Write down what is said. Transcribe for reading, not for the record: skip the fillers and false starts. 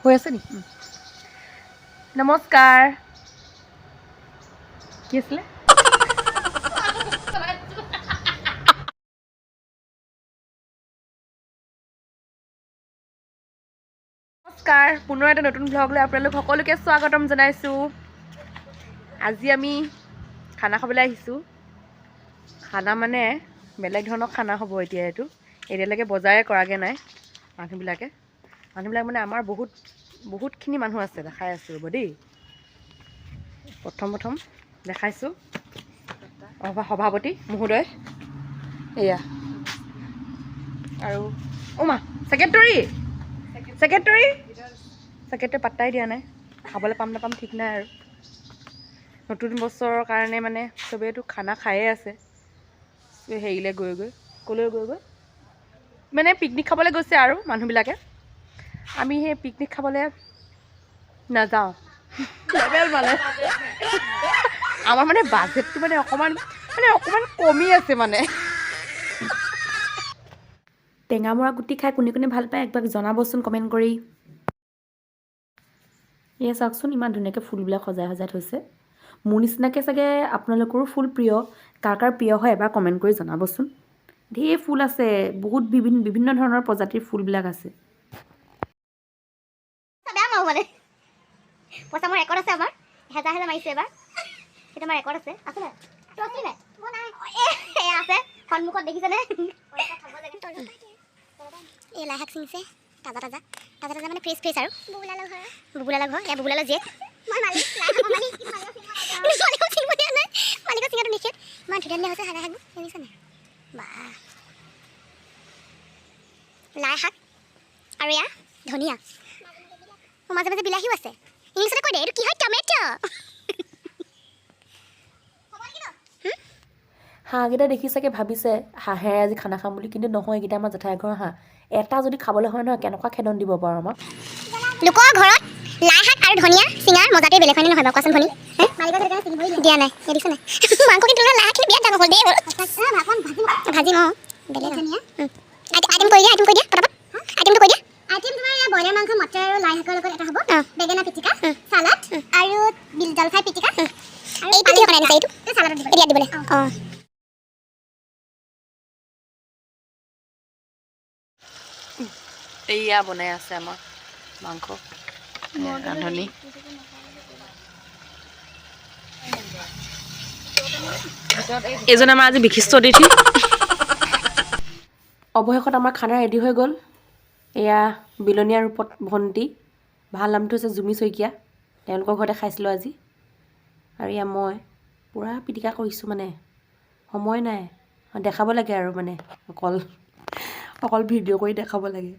হৈ আছে নেকি? নমস্কাৰ। কি আছিলে? নমস্কাৰ, পুনৰ এটা নতুন ভ্লগলৈ আপোনালোক সকলোকে স্বাগতম জনাইছোঁ। আজি আমি খানা খাবলৈ আহিছোঁ। খানা মানে বেলেগ ধৰণৰ খানা হ'ব এতিয়া এইটো। এতিয়ালৈকে বজাৰে কৰাগৈ নাই মানুহবিলাকে। মানুহবিলাক মানে আমাৰ বহুত বহুতখিনি মানুহ আছে, দেখাই আছোঁ, ৰ'ব দেই। প্ৰথম প্ৰথম দেখাইছোঁ সভাপতি মহোদয় এয়া আৰু অ' মা, ছেক্ৰেটৰী। ছেক্ৰেটৰী, ছেক্ৰেটৰী পাত্তাই দিয়া নাই। খাবলৈ পাম নাপাম ঠিক নাই। আৰু নতুন বছৰৰ কাৰণে মানে চবেইতো খানা খায়ে আছে। হেৰিলৈ গৈ গৈ, ক'লৈ গৈ গৈ মানে পিকনিক খাবলৈ গৈছে আৰু মানুহবিলাকে। আমি সেই পিকনিক খাবলৈ নাযাওঁ। লেভেল মানে আমাৰ মানে বাজেটটো মানে অকণমান কমি আছে মানে। টেঙামৰা গুটি খাই কোনে কোনে ভাল পায়, একবাৰ জনাবচোন কমেণ্ট কৰি। এয়া চাওকচোন, ইমান ধুনীয়াকৈ ফুলবিলাক সজাই সজাই থৈছে। মোৰ নিচিনাকৈ চাগে আপোনালোকৰো ফুল প্ৰিয়। কাৰ কাৰ প্ৰিয় হয়, এবাৰ কমেণ্ট কৰি জনাবচোন। ঢেৰ ফুল আছে, বহুত বিভিন্ন বিভিন্ন ধৰণৰ প্ৰজাতিৰ ফুলবিলাক আছে। বেয়া মাৰো মানে পইচা মোৰ ৰেকৰ্ড আছে। আমাৰ হেজাৰ হেজাৰ মাৰিছে এবাৰ, সেইটো আমাৰ ৰেকৰ্ড আছে। আছে নাই? তোৰ আছে নাই? মোৰ নাই। এয়া আছে সন্মুখত, দেখিছেনে? এই লাই শাক ছিঙিছে, তাজা তাজা, তাজা তাজা মানে ফ্ৰেছ ফ্ৰেছ। আৰু বুবুলালৰ ঘৰ এয়া, বুবুলালৰ জীয়েক। মালিকক ছিঙিব দিয়া নাই, মালিকক ছিঙাটো নিষেধ। ইমান ধুনীয়া ধুনীয়া হৈছে লাই শাকবোৰ, দেখিছে নাই? বাহ, লাই শাক আৰু এয়া ধনিয়া। অ, মাজে মাজে বিলাহীও আছে। ইংলিছতে কৈ দে, এইটো কি হয়? টমেট'। হাঁহকেইটা দেখি চাগে ভাবিছে হাঁহেৰে আজি খানা খাম বুলি, কিন্তু নহয়, এইকেইটা আমাৰ জেঠাই ঘৰৰ হাঁহ। এটা যদি খাবলৈ হয় নহয়, কেনেকুৱা খেদন দিব পাৰোঁ আমাক। লোকৰ ঘৰত লাই শাক আৰু ধনিয়া চিঙাৰ মজাটোৱে বেলেগ, হয়নে নহয় বাৰু কোৱাচোন ভনী? হে? দিয়া নাই, এই দেখিছ নাই মাংস? কিন্তু লাই শাকখিনি বিৰাট ডাঙৰ হ'ল দেই। ভাজিম। অঁ, বেলেগ আইটেম কৰি দিয়া, আইটেম কৰি দিয়া পটাপট। আইটেমটো কৈ দিয়া। আইটেম তোমাৰ এয়া ব্ৰইলাৰ মাংস মটৰ আৰু লাই শাকৰ লগত এটা হ'ব, বেঙেনা পিটিকা, চালাড আৰু জলফাই পিটিকা আৰু এইটো কিহৰ কাৰণে আনিছা এইটো? এইটো চালাডত দিব। ইয়াত দিবলৈ, অঁ। এইয়া বনাই আছে আমাৰ মাংস, ৰান্ধনি। এইজন আমাৰ আজি বিশিষ্ট অতিথি। অৱশেষত আমাৰ খানা ৰেডি হৈ গ'ল। এয়া বিলনীয়া ৰূপত ভণ্টি, ভাল নামটো হৈছে জুমি শইকীয়া। তেওঁলোকৰ ঘৰতে খাইছিলোঁ আজি। আৰু এয়া মই পূৰা পিটিকা কৰিছোঁ, মানে সময় নাই, দেখাব লাগে আৰু মানে অকল অকল ভিডিঅ' কৰি দেখাব লাগে।